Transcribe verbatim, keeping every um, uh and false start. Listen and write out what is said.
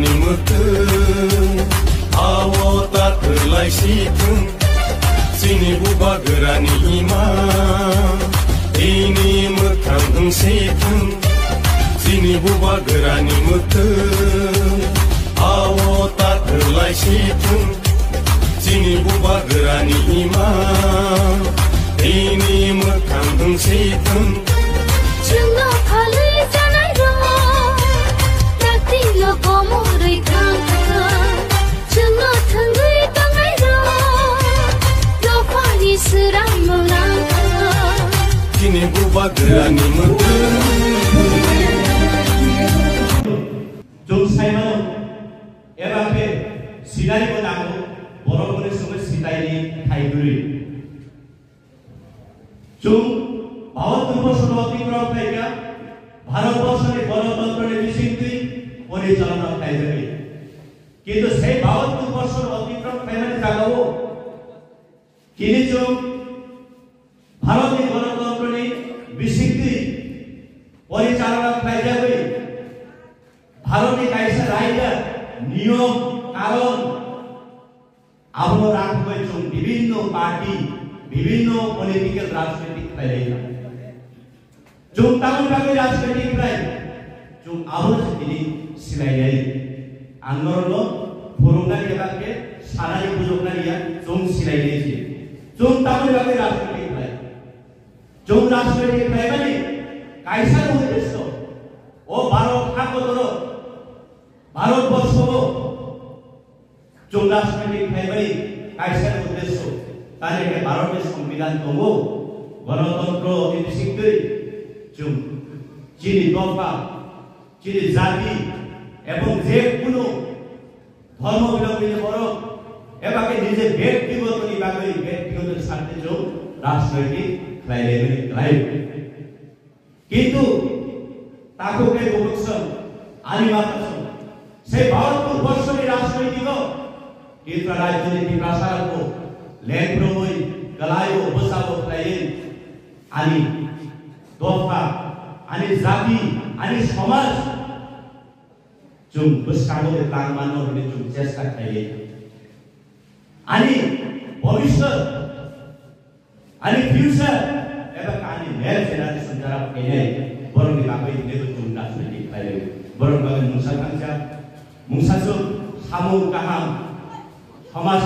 Ni mwtwng, awo ta kwlai si thung. Chini bubagrani ima, ini mwkhang wng si thung. Chini bubagrani mwtwng, awo ta kwlai si thung. Chini bubagrani ima, ini mwkhang wng si thung. Chwngno phalwi janai rok, dakti lo komorwi thang thang. Chwngno thwngwi tongnai rok, dophani swrang mwlang thang. Chini bubagrani mwtwng. Chwng saimano, eba khe sinari bo nango, borok boni songwi sitaini thai kwrwi. Chwng bahattor bosor otikrom khlaikha, Bharat borsoni ganatantroni bisingtwi porichalona khlaijagwi. Kintu sei bahattor bosor otikrom khlaimani jagao tini chwng Bharatni ganatantroni bisingtwi porichalona khlaijagwi Bharatni kaisa raida, niyom, karon, abono rangkhogwi chwng bibinno party, bibinno political rajniti khlailaikha. Chwng tamoni bagwi rajniti khlai, chwng abono se tini silainai. Ang norokno phwrwngnani eba khe sanani bujoknani ya, chwng silainai se. Chwng tamoni bagwi rajniti khlai. Chwng rajniti khlaimani kaisa uddesyo, o Bharat hakotoro, Bharat borsho o, chwng rajniti khlaimani kaisa uddesyo, tani khe Bharatni Songbidan tongo, Ganatantro ni bisingtwi chwng chini dopha, chini jati, ebong je kuno dhormo bilombini borok, eba khe nije bektigotoni bagwi, bektigoto sarthe chwng rajniti khlailaimani khlai. Kintu takhuk khe bukhuk song, ani mata song. Sei Bharatpur borsoni rajnoitiko Tripura rajyoni Tiprasa rokbo lengphrongwi kwlaio bwsabo khlaiwi ani dopha, ani jati, ani somaj chwng bwskango de tang mano hwnwi chwng chesta khlaiwi ani bhobishyot ani future eba ani next generation jara phainai borokni bagwi hinwi bo chwng rajniti khlaiwi borokni bagwi mungsa thangsa mungsa chwng samung kaham somaj